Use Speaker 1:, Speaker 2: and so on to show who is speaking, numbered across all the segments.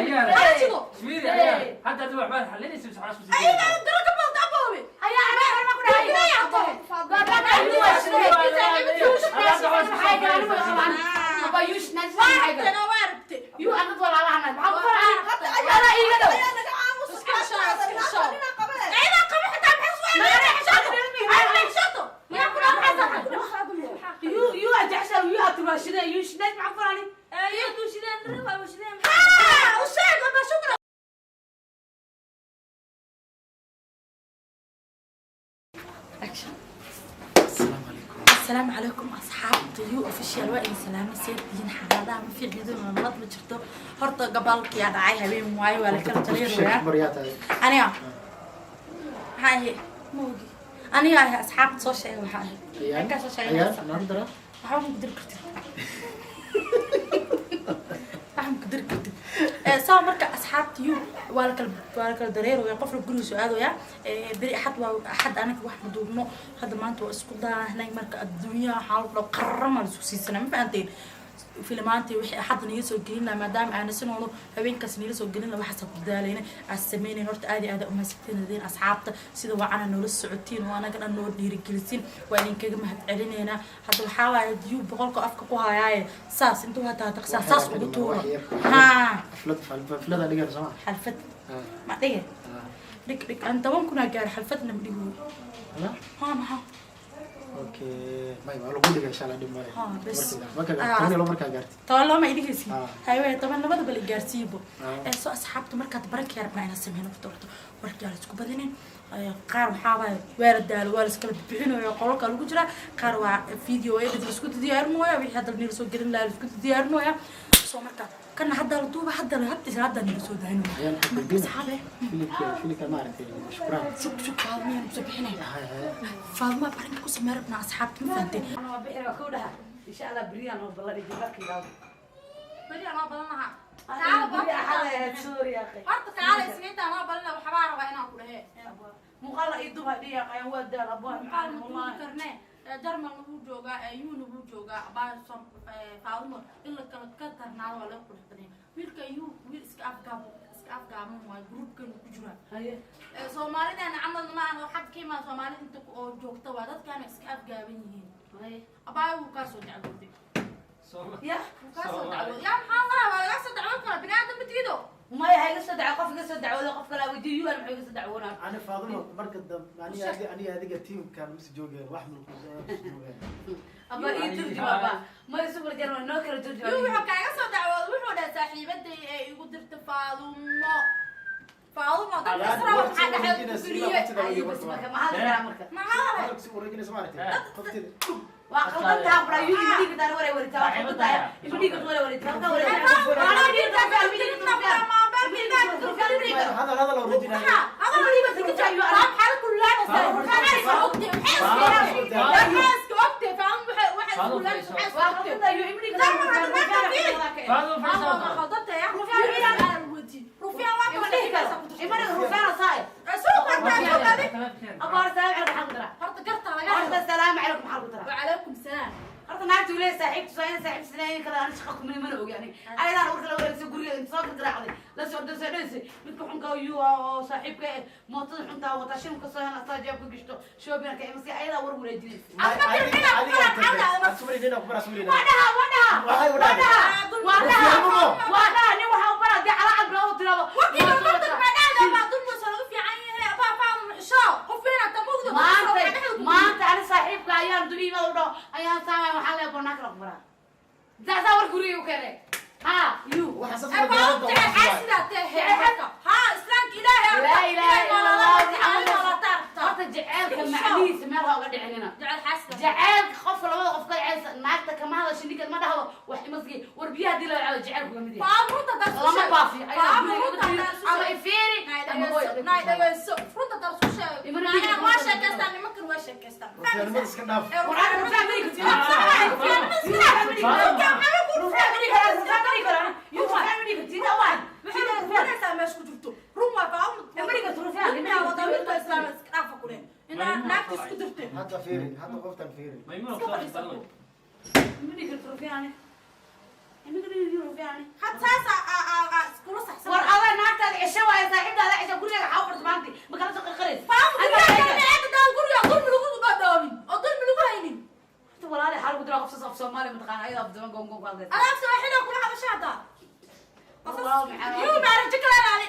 Speaker 1: Ayaana
Speaker 2: Fiiri, ayaana hadda adiga waxbaad xalinaysa mise waxaa isku sii
Speaker 1: Ayaga daro ka balda aboobe.
Speaker 3: Ayaa anaa horma ku dhahay.
Speaker 1: Waa aragteen oo waa aragtay.
Speaker 4: Ayaa naga aamus.
Speaker 1: Ayadaa qabo xitaa maxay isku eedeeyeen? Ay xishoto. Yaa ku dhaw maxay Ha, u sheeg ama shukra.
Speaker 3: Asalaamu calaykum asxaabta U Official, waa idin salaamay. Seediin xaaladaha ma fiicnidin, nabad ma jirto. Horta gabalkiyaa dhacay, habeen waayo, waa la kala jareerayaa. Aniga maxaa ahay? Ma ogi aniga ahay. Asxaabta soo sheega waxaa ahay. Halkaa soo sheeganaysa. Waxba ma ku diri kartid, waxba ma ku diri kartid. Saa marka asxaabta U waa la kala dareeraya, qofna gurigiisu aadaya. Beri Axad waa Axad, anaga wax ma duubno. Hadda maanta waa isku daahnay. Marka adduunyaha waxaa lagu dhaw qarrama la isku siisanaa, ma fahanteen? Filimaantii wixii Axadda niga soo gelin lahaa, maadaama aana sinoono habeenkaas niga soo gelin lahaa, waxaasa ku daalayna aad sameynayn. Horta aad iyo aad umahadsantiin asxaabta, sida wacana noola socotiin oo anaga dhan noo dhiirigelisin, waa idinkaga mahad celinaynaa. Hadda waxaa waaye diyu boqolka afka ku hayaaye, saas intuu hataa taqsaa saas ugu tuuro haa.
Speaker 5: Xaflada dhigan soo.
Speaker 3: Xalfad ma dhige, dhig dhig, aan 10,000 aa gaar, xalfadna ma dhigo. Haa, maxaa?
Speaker 5: Okay, may waa lagu dhiga insha Allah, dhib male.
Speaker 3: Ha, bes.
Speaker 5: Marka 12 markaa gaartid.
Speaker 3: Toban looma idhigaysi.
Speaker 5: Ah.
Speaker 3: Haywee toban labadaba la gaarsiibo.
Speaker 5: Ah.
Speaker 3: Ee soo asxaabta, markaad baranka rabnaa inaan sameyno. Horta horta warkii aan isku badinin. Qaar waxaa waaye waa la daalo, waa la iskala bixinayo, qolalka lagu jiraa. Qaar waa video edit la isku diyaarinooya, wixii hadda nila soo gelin lahaa la isku diyaarinooya. Soo marka kana hadda la duuba, hadda la hadda hadda nila soo daayinayo.
Speaker 5: Ayaan
Speaker 3: Marka
Speaker 5: weydiina.
Speaker 3: Asxaabe.
Speaker 5: Filimka maaragtay Shukraan.
Speaker 3: Shuk shuk, Faaduma soo bixinay.
Speaker 5: Hay hay.
Speaker 3: Faaduma baranka ku samey rabnaa asxaabta, ma fahanteen?
Speaker 6: Insha Allah beriyaan oo ballan barkiga.
Speaker 1: Beri anoo badan lahaa.
Speaker 6: Beri Axad ay ahayd, sorry akhi.
Speaker 1: Horta kaala, Isniinta anoo badan lahaa, waxbaa rabaa inaan ku dhahe.
Speaker 6: Muuqaal ii duba dhiya ayaan waa daal abaa.
Speaker 1: Muuqaal ma duubi karne. Jarmalna wuu joogaa, Yuuna wuu joogaa. Abaa Faadumo in la kala ka darnaado waa laga qurux badan yahay. Wiilka Yuu wiil iska afgaab iska afgaaban waayo, groupkan ku jiraa.
Speaker 6: Haye.
Speaker 1: Soomaalidana camal ma aha, xad ka imaan Soomaali inta oo joogta waa dadkaana iska afgaaban yihiin.
Speaker 6: Haye.
Speaker 1: Abaa wuu kaa soo dacwooday.
Speaker 6: Ya.
Speaker 1: Wuu kaa soo dacwooday. Yaa maxaa lahaa, waa lagaa soo dacwoon karaa, bini aadam matiido.
Speaker 6: Maya, ha iga soo daco, qof iga soo dacwooday, qof kale weydiiyo yuan muxuu iga soo dacwoonaa?
Speaker 5: Ani Faaduma marka dambe ani adiga teamkan masi joogeen wax mulku joogeen.
Speaker 6: Abaa ii turjuma, abaa ma isu kala jaran, noo kala turjuma.
Speaker 1: Yuu wuxuu kaaga soo dacwooday, wuxuu dhahay saaxiibaday ee igu dirta Faadumo. Faadumo dadka
Speaker 5: Yaa,
Speaker 1: isra waxaa
Speaker 5: waqti
Speaker 1: dhexda ku
Speaker 5: wareejinaysa,
Speaker 1: geliyey.
Speaker 5: waqtiga
Speaker 6: Ay bas, marka maxaa la karaa marka?
Speaker 1: Maxaa lahay?
Speaker 5: Hadalka si wareejinaysa maaragtay qoftida.
Speaker 6: Waa qaldan taha bra yu ima dhigi taan waray waritaa, waa qaldan tahay, ima dhigi waray waritaa, halka waray
Speaker 5: Hadal hadal wareejinaya.
Speaker 6: Waa qaldan tahay yu ima dhigi
Speaker 2: Faaduma fadhiiso.
Speaker 6: Ima dhigi rufaana saay abaar. Salaam calaykum, maxaa ku daraa? Horta salaam calaykum, maxaa ku daraa?
Speaker 1: وعليكم السلام.
Speaker 6: Horta naagta uu leeyahay saaxiibtu saa in saaxiib sinayn kale aan shaqo kumani mana ogi. Aniga ayadaan warka la wareegsa guriga inta soo gargaraacday, la soo soo dhaysay midka xunka yu oo saaxiibka eh, mootada xuntaa wata, shilka soo hela saa jeebka gishto shoobinka imasi, ayadaa war wareejinaysa. Waa dhaha, waa dhaha, waa dhaha, waa dhaha, waa dhaha. Nin waxaa u baraa dee calacad bilaa u tirado. Maanta maanta ani saaxiibka ayaan duliimada u dhaho ayaan saamay, waxaan leeyahay bonaak la ku baraa saasaa war guriga u keenay ha yu. Laa ilaaha illa Allah Muhammad. Horta jaceylka macnihiisa meel ha uga dhicinina. Jaceylka qofka labada qof ka dhacaysa, naagta kama hadasho, ninka ma dhahdo wax imasgi war biyaha hadii la cabo jaceylku kamid yahay lama baafiyo ayadaa guriga uga tiriyo ama ifiiri ama hooy.
Speaker 5: Rufiyaanimada iska dhaaf.
Speaker 6: War ana rufaan ma dhigi kartid, rufaan ma dhigi karaan, rufaan ma dhigi karaan yu, rufaan ma dhigi kartid waa
Speaker 5: Hadda fiiri, hadda qoftan fiiri.
Speaker 2: Maymuuna kusoo balan.
Speaker 6: Ma dhigi kartid rufaan, ima dhigi rufaan.
Speaker 1: Had saas iskula saxsan.
Speaker 6: War Walaal maxaa
Speaker 1: Yuu baa rajo kala laali.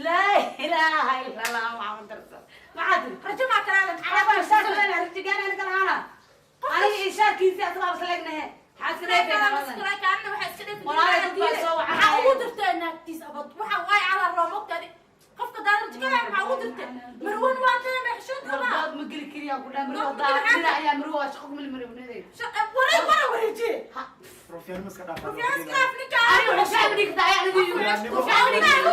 Speaker 6: Laa ilaaha illa Allah Muhammad rasuul. Maxaa tiri?
Speaker 1: Rajo maa kala laali.
Speaker 6: Maxaa shaarka leen rajigaan aniga lahaana? Aniga iyo shaarkiisii asla absaleegnahe. Maxaa iska dheefayna? Walaal dad baa soo wacay.
Speaker 1: Maxaa ugu dirtay naagtiis abad? Waxa waay cala roomogtaadi. Qofka daadar jikada maxaa ugu dirtay? Marwan waa tana maxshuud qabaa.
Speaker 6: Wardood ma geli kariyaa ku dhaha marwo daa ayaa marwo waa shaqo kuma marwo.
Speaker 1: Waray wara wareejiye.
Speaker 5: Rufyaan iska dhaaf.
Speaker 1: Rufyaan iska dhaaf ninka.
Speaker 6: Aniga waxaa ma dhigta ayaa anigu yiri. Rufyaan rufyaan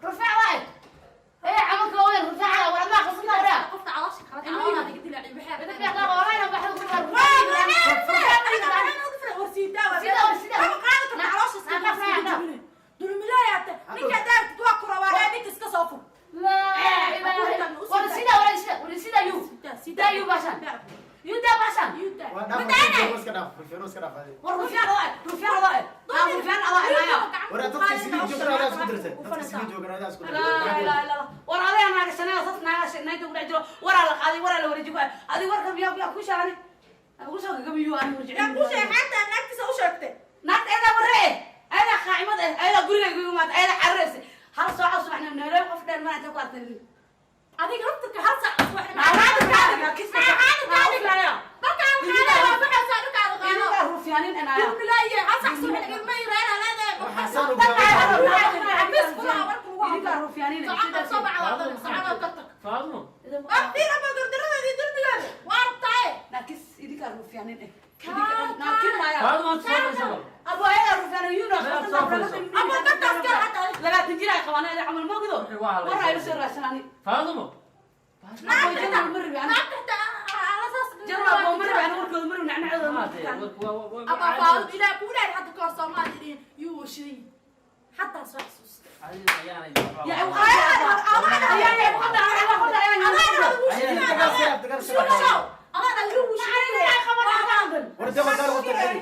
Speaker 6: rufyaan waay. Ee camalka waa rufyaan waa ma qasna raa.
Speaker 1: Qofka caloosha kala caloosha laga dilaaciyo waxay
Speaker 6: Dadka qaar waa waxa ku
Speaker 5: Waa dhaaf rufyaan iska dhaaf. Rufyaan iska dhaaf.
Speaker 6: War rufyaan waa rufyaan waa rufyaan waa
Speaker 5: War dadka sii joogan adaa isku dirtay. Dadka sii joogan adaa isku dirtay.
Speaker 6: laa ilaaha illa Allah. War adiga naaga shanay sas naaga shanay inta ku dhex jiro waraa la qaaday waraa la wareejiyo adiga warka miyaa miyaa ku sheegani ugu soo gagabiyo ani warjicin naagta ayadaa warre ayadaa qaacimad eh ayadaa guriga igu imaata ayadaa cararaysa hal saaco subaxna Nairobi qof dheer mana inta ku artay.
Speaker 1: Adiga laftirka hal saac subaxnimo.
Speaker 6: Idinkaa rufyaanin anaya.
Speaker 5: Waxaa saan u gaaray.
Speaker 6: Idinkaa rufyaanin.
Speaker 2: Faadmo.
Speaker 6: Naakis idinkaa rufyaanin eh naakin maya.
Speaker 2: Faadmo soo fadhiiso.
Speaker 6: Abu ayadaa rufyaanin yuuna 20 jir ay qabaan ayadaa camal moogido war ay la soo raadsanani.
Speaker 2: Faadmo.
Speaker 6: Jarwaa boo marbi ani warkooda marbi nacnacdooda marbi.
Speaker 5: War daba daar wata celi.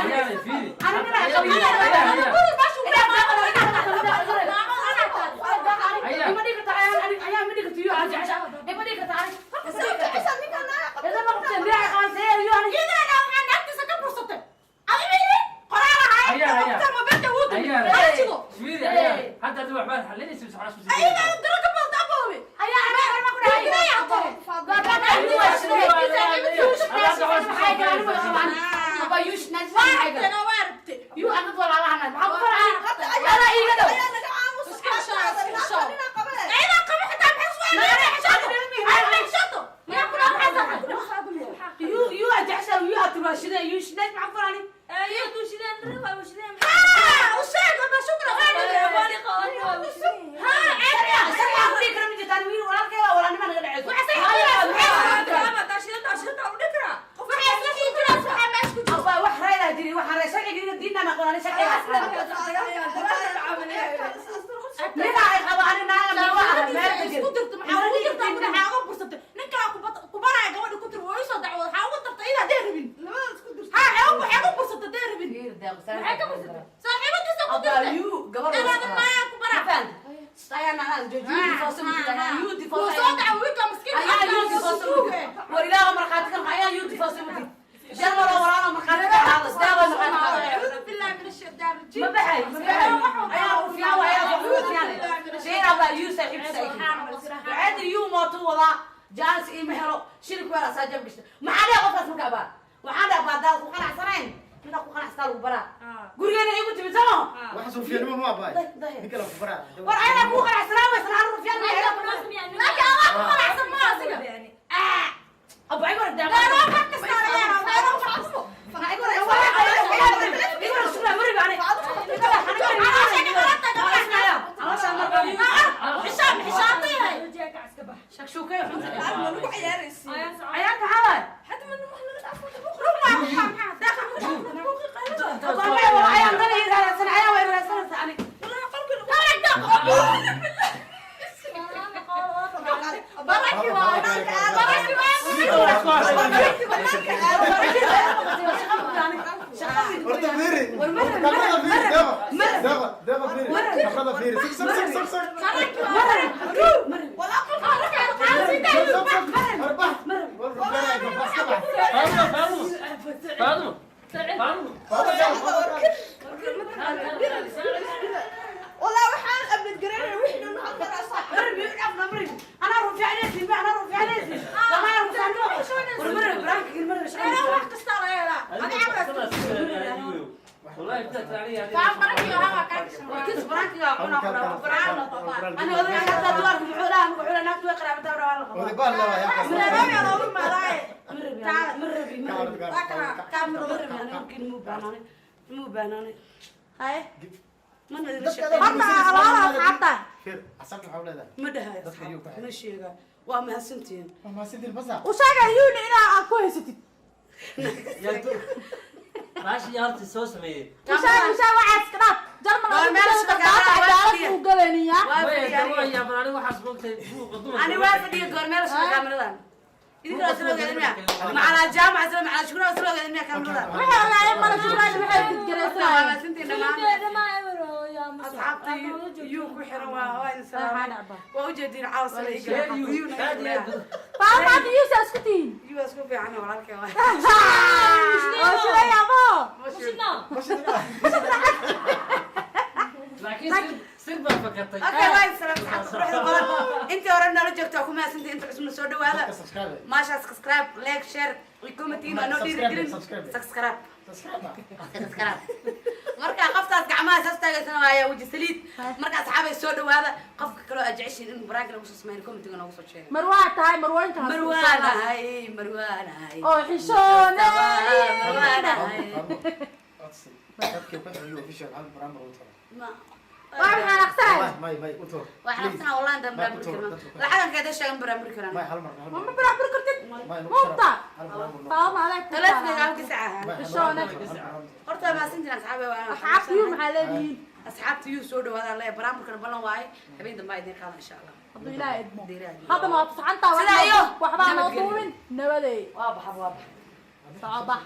Speaker 2: Ayaanay fiiri. Fiiri ayaa. Hadda adiga waxbaad xalinaysa mise waxaad isku sii.
Speaker 6: Gurigeena igu timid sama.
Speaker 5: Waxa rufyaanimo ma abaay. Ninka la ku baraa.
Speaker 6: War ayna ku qanacsanaa waysan aan rufyaan ma helo. Abu ay war daa.
Speaker 5: Horta fiiri. Kamarada fiiri, Deeqa. Deeqa, Deeqa fiiri. Kamarada fiiri. Sug, sug, sug, sug, sug.
Speaker 4: Walaa qof
Speaker 5: Sug, sug, sug. Arbax. War, war, bax, iska bax.
Speaker 2: Faadumo, Faadumo, Faadumo, Faadumo.
Speaker 5: Faadumo, Faadumo.
Speaker 4: Walaa waxaan update gareynaya wixii dhan hal mar asaa.
Speaker 6: مربي عفنا مربي انا رفع عليك ما انا رفع عليك والله انا رفع عليك ورمربي برانك المربي
Speaker 1: Anaa wax kasta la yeelaa. Adiga camal
Speaker 2: والله بدأت علي هذه.
Speaker 1: Faan barankiyo hawa kaa gashan.
Speaker 6: كنت برانك يا قنا انا انا حتى دوارك محولها محولها ناس وقرا بدور على
Speaker 5: Oday baal la waa, yaa qasab.
Speaker 1: Nairobi aa loogu imaadaa.
Speaker 6: مربي مربي
Speaker 1: Waa kana kaamiro.
Speaker 6: مربي انا يمكن مو باناني مو باناني
Speaker 1: Haye.
Speaker 6: ما ندري
Speaker 5: Dadka
Speaker 6: شيء
Speaker 5: adaa
Speaker 1: Horta alaala asxaabta.
Speaker 5: Fiir, asxaabta waxaa u leedahay.
Speaker 6: ما دهاي
Speaker 5: Dadka iyuu ku xiran.
Speaker 6: ما شيء وما هسنتين
Speaker 5: Waa mahadsantiin, fasax.
Speaker 1: U sheega Yuni inaa aad ku haysatid.
Speaker 2: ماشي يا هرتي سو سميه.
Speaker 1: U sheeg, u sheeg waxaas iska dhaaf. Jarmal
Speaker 6: Waa
Speaker 1: adigu
Speaker 6: meel
Speaker 1: jooga
Speaker 6: shaqo
Speaker 1: daata
Speaker 6: ah, waa
Speaker 1: cadaalad
Speaker 6: fadhiya.
Speaker 1: buu galaynayaa.
Speaker 2: يا براني waxaas moogtay buuqa dumarka.
Speaker 6: انا واقفه دي قول مال شو كاميرا idinka soo gaadin ma ala jaamac soo ma ala shukra soo gaadin ma kamerada
Speaker 1: Waxay ogaayeen mala shukraan waxay gidgaraysanayeen.
Speaker 6: maasintii dhammaan asxaabta yuu ku xiran waa insaan waa u jeedin caawa soo
Speaker 1: Faan maanta Yuusa isku tihiin.
Speaker 6: yuu isku fiican walaalkay waa
Speaker 1: Oo shilay abo.
Speaker 2: laakiin sir baa fakatay.
Speaker 6: Okay, waa salaam asxaabta quruxda badan intii hore nala joogta waa ku mahadsantihiin inta cusubna soo dhawaada
Speaker 5: Dadka subscribe.
Speaker 6: maasha subscribe, like, share iyo comment waa noo dhiirigelin.
Speaker 5: Subscribe.
Speaker 6: Subscribe.
Speaker 5: Subscribe.
Speaker 6: Subscribe. Marka qoftaas gacmaha saas taagaysana waa weji saliid. Marka asxaabay soo dhawaada, qofka kaloo aad jeceshiin in baraanka lagu soo sameeyo commentiga noogu soo sheega.
Speaker 1: Marwaa tahay marwooyinka ha isku
Speaker 6: Marwaanahay, marwaanahay.
Speaker 1: Oo xishoonay.
Speaker 6: Marwaanahay.
Speaker 5: Faadumo, codsi. Dadka ku xiran Yuu official, hal barnaamij u toro.
Speaker 1: Waa maxaan aqsanahay?
Speaker 5: Wallahi, may, may, u toro.
Speaker 6: Waxaan
Speaker 5: Please.
Speaker 6: aqsanaa wallahi intaan
Speaker 5: May, u
Speaker 6: baraamburi
Speaker 5: toro,
Speaker 6: karno.
Speaker 5: dadka ku xiran.
Speaker 6: Lacagan keeda sheegan baraamburi karaan.
Speaker 5: May, hal mar, hal
Speaker 1: Ma
Speaker 5: mar.
Speaker 1: baraabur kartid?
Speaker 5: May, nagu
Speaker 1: Muubta.
Speaker 5: sharaf. Hal barnaamij noo.
Speaker 1: Faama adag ku
Speaker 6: Taleefanka
Speaker 1: taala.
Speaker 6: halkiisa ahaa.
Speaker 5: May, hal
Speaker 1: Xishoonay.
Speaker 5: barnaamij, hal barnaamij.
Speaker 6: Horta maasintiin asxaabay waa
Speaker 1: Asxaabta yuu maxaa leedihiin?
Speaker 6: Asxaabta yuu soo dhawaada leeyahay baraamburkana ballan waaye habeen dambe idin qaada insha Allah.
Speaker 1: Hadduu Ilaahay idmo.
Speaker 6: Hadduu Ilaahay idmo.
Speaker 1: Haddana waa fasaxantaa
Speaker 6: Sidaa iyo
Speaker 1: waxbaa noo
Speaker 6: nabadgelyo.
Speaker 1: duubin. Nabadeey.
Speaker 6: Waa baxa, waa baxa.
Speaker 1: Soco bax.